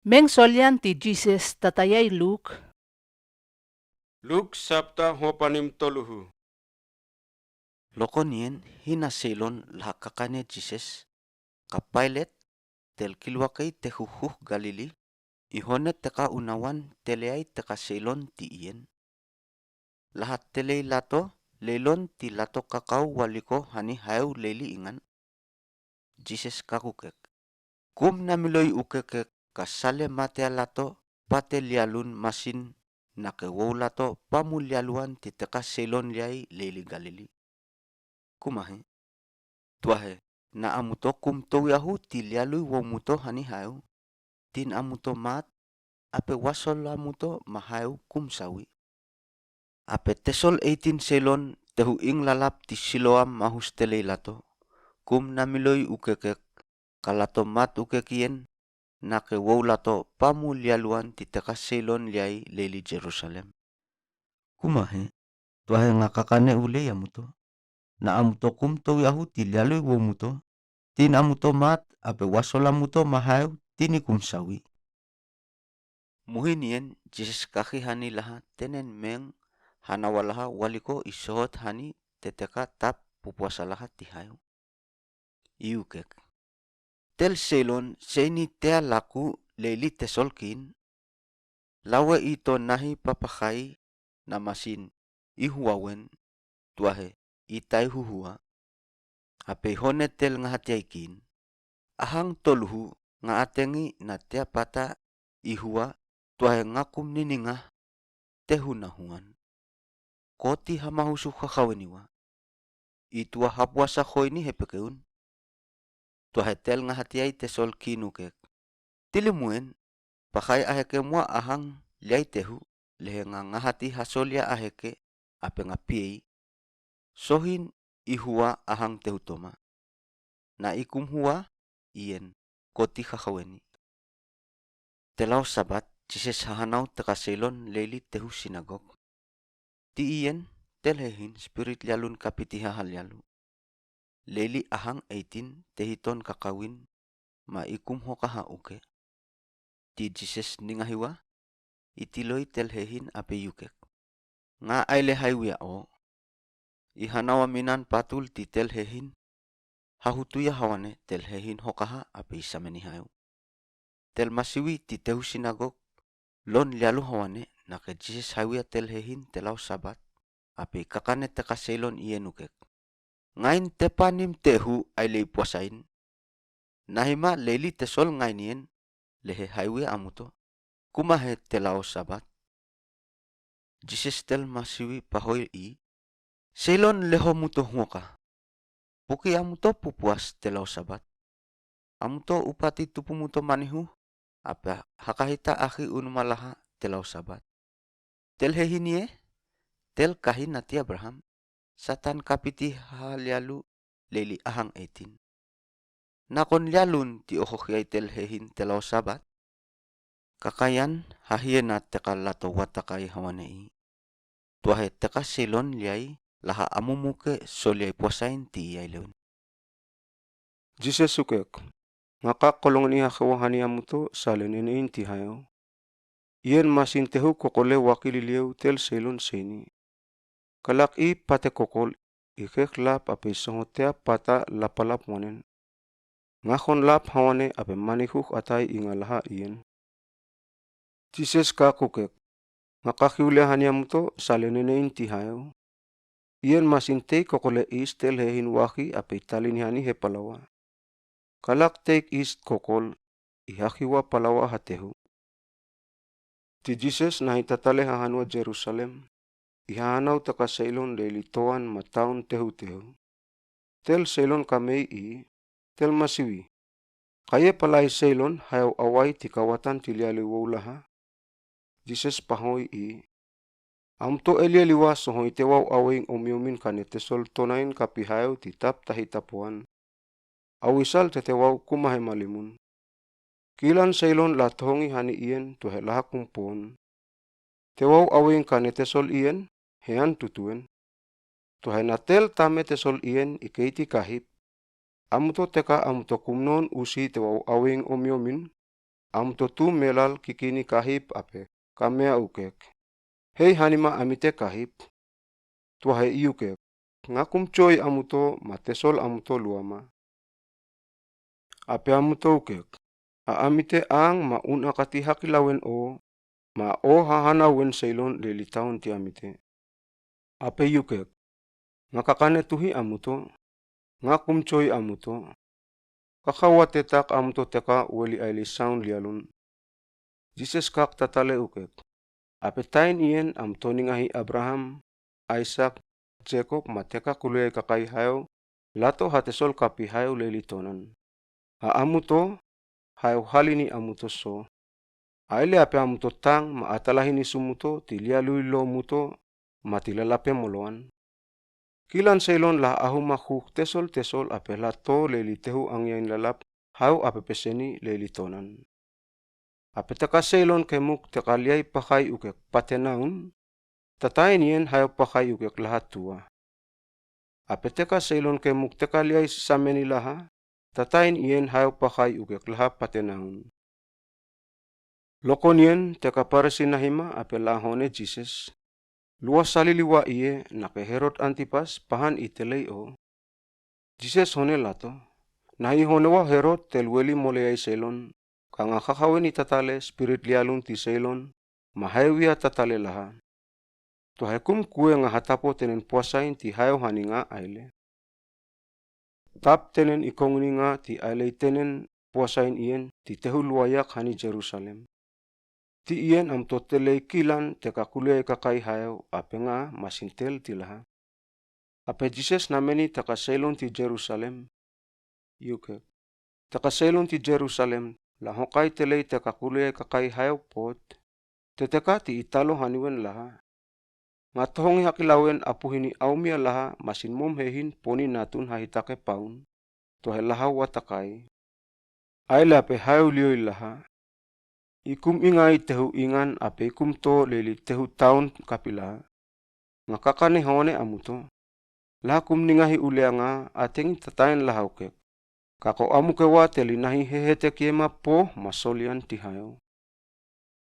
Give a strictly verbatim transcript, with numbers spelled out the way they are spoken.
Meng solian ti Jises tatayai Luk. Luk sapta hopanim toluhu. Lokon iyan hina seilon laha kakane Jises, ka Pailet tel kilwakey tehu hu Galili, i hone teka unawan teleyai teka seilon ti iyan. Laha teley lato, leilon ti lato kakau waliko hani haew leli ingan. Jises ka kukek. Kum namiloy ukekek ka sale matea lato, pate lialun masin, na ke woulato pamu lialuan ti teka seilon liai leli Galili. Kumahe. Tuahe, na amuto kum towi ahu ti lialuy woumuto hani haew. Tin amuto maat, ape wasol amuto ma haew kum sawi. Ape tesol eitin seilon tehu ing lalap ti Siloam mahus teley lato. Kum namiloy ukekek, ka lato maat ukek iyan, na ke woulato pamu lialuan ti teka seilon liai leli Jerusalem. Kumahe, tuahe nga kakane ulei amuto. Na amuto kum towi ahu ti lialuy woumuto. Tin amuto maat, ape wasol amuto ma haew, tini kum sawi. Muhin iyan, Jises ka hi hani laha tenen meng hanawa laha waliko i sohot hani teteka tap pupuasa laha ti haew. I ukek. Tel seilon seini tea laku leli tesol kiin. Lawe i to nahi papahai na masin i huwa wen, tuahe i tai huhua. Ape i hone tel nga hatiai kiin. Ahang toluhu nga atengi na tea pata i huwa, tuahe nga kum nininga tehu na huan. Koti hamahusu hahaweniwa. I tua hapuasa hoini hepekeun. Tuahe tel nga hatiai tesol kiin ukek. Tili muen, pahai aheke mua ahang liai tehu, lehe nga nga hati hasolia aheke, ape nga piei. Sohin i huwa ahang tehu toma. Na i kum huwa, iyan, koti hahaweni. Telaw Sabat, Jises hahanaw teka seilon leli tehu sinagog. Ti iyan, tel hehin spirit lialun kapiti haha lialu. Leli ahang eitin tehiton kakawin, ma i kum hokaha uke. Ti Jises ningahiwa, i tiloy tel hehin ape i ukek. Nga aile haiwia o. I hanawa minan patul ti tel hehin, hahutuya hawane tel hehin hokaha ape i sameni haew. Tel masiwi ti tehu sinagog, lon lialu hawane na ke Jises haiwia tel hehin telaw Sabat, ape i kakane teka seilon iyan ukek. Ngain tepanim tehu aile i puasain. Nahima leli tesol ngain iyan, lehe haiwia amuto. Kumahe telaw Sabat. Jises tel masiwi pahoi i. Seilon leho muto huoka. Puki amuto pupuas telaw Sabat. Amuto upati tupu muto manihu, ape hakahita ahi unuma laha telaw Sabat. Tel hehin iye, tel kahin ati Abraham, satan kapiti haha lialu leli ahang eitin. Nakon lialun ti ohohiai tel hehin telaw Sabat. Kakayan hahiena teka lato watakai hawane i. Tuahe teka seilon liai laha amumuke soliai puasain ti iai leun. Jises ukek. Nga ka kolongen i hahewa hani amuto sale nenein ti haew. Iyan masin tehu kokole wakili liew tel seilon seini. Kalak i pate kokol i heh lap ape i sohotea pata lapalap wanen. Nga hon lap hawane ape manihuh atai i nga laha iyan. Jises ka kukek. Nga ka hiwlia hani amuto sale nenein ti haew. Iyan masin tei kokole is tel hehin wahi ape i talini hani hepalawa. Kalak tei is kokol i hahiwa palawa hatehu. Ti Jises nahi tatale hahanua Jerusalem, i hahanaw teka seilon leli toan ma tawn tehutehu. Tel seilon kamei i, tel masiwi. Kaye palai seilon haew awai ti kawatan ti lialiwow laha. Jises pahoi i. Amuto elieliwa sohoi tewaw aweing omiomin kane tesol tonain kapihaew ti tap tahi tapowan. Awisal tetewaw kumahe malimun. Kilan seilon la tohongi hani iyan tuahe laha kumpon. Tewaw aweing kane tesol iyan, hean tutuen. Tuahe na tel tame tesol iyan i keiti kahip. Amuto teka amuto kumnon usi tewaw aweing omiomin. amuto tu melal kikini kahip ape, kame'a ukek, "Hei hanima amite kahip." Tuahe i ukek, "Nga kumco'i amuto ma tesol amuto luama." Ape amuto ukek, "A amite ang ma un akati hakilawen o, ma o hahanawen seilon leli taon ti amite." Ape i ukek, "Nga kakane tuhi amuto, nga kumco'i amuto." Kakawatetak amuto teka weli ailei saun lialun. Jises kak tatale ukek, "Ape tain iyen amuto ningahi Abraham, Aisak, Jekob ma teka kuliai kakai hayo lato hatesol kapi hayo leli tonan. A amuto, hayo hali ni amuto so. Aile ape amuto tang ma atalahi ni sumuto ti lialui lo muto ma ti lalape moloan. Kilan seilon laha ahuma huk tesol tesol ape lato leli tehu angiain lalap hayo ape peseni leli tonan." Ape teka seilon kemuk teka liai pakai ukek patenaun, tatain iyen hayo pakai ukek laha tua. Ape teka seilon kemuk teka liai sameni laha, tatain iyen hayo pakai ukek laha patenaun. Lokon iyen teka Parisi nahima ape lahone Jises, "Lua salili wa iye nake Herod Antipas pahan i telei o." Jises hone lato, "Nahi hone wa Herod tel weli moleai seilon, ka nga kakaweni tatale spirit lialun ti seilon ma hayo wiya tatale laha. Tuahe kumkuwe nga hatapo tenen puasain ti hayo hani nga aile. Tap tenen i kongoni nga ti ailei tenen puasain iyen ti tehu luayak hani Jerusalem. Ti iyen amuto telei kilan teka kuliai kakai hayo ape nga masin tel ti laha." Ape Jises nameni teka seilon ti Jerusalem, i ukek, "Teka seilon ti Jerusalem, la hokai telei teka kuliai kakai hayo pot, teteka ti i talo haniwen laha. Nga tohongi hakilawen apuhini aumia laha masin momhehin poni natun hahitake paun, tuahe laha wa takai. Aile ape hayo lioi laha. I kum inga i tehu ingan ape i kumto leli tehu taon kapi laha. Nga kakane hone amuto. Laha kum ningahi ulea nga atengi tatain laha ukek. Kako amuke wa teli nahi hehete kiema po ma solian ti hayo."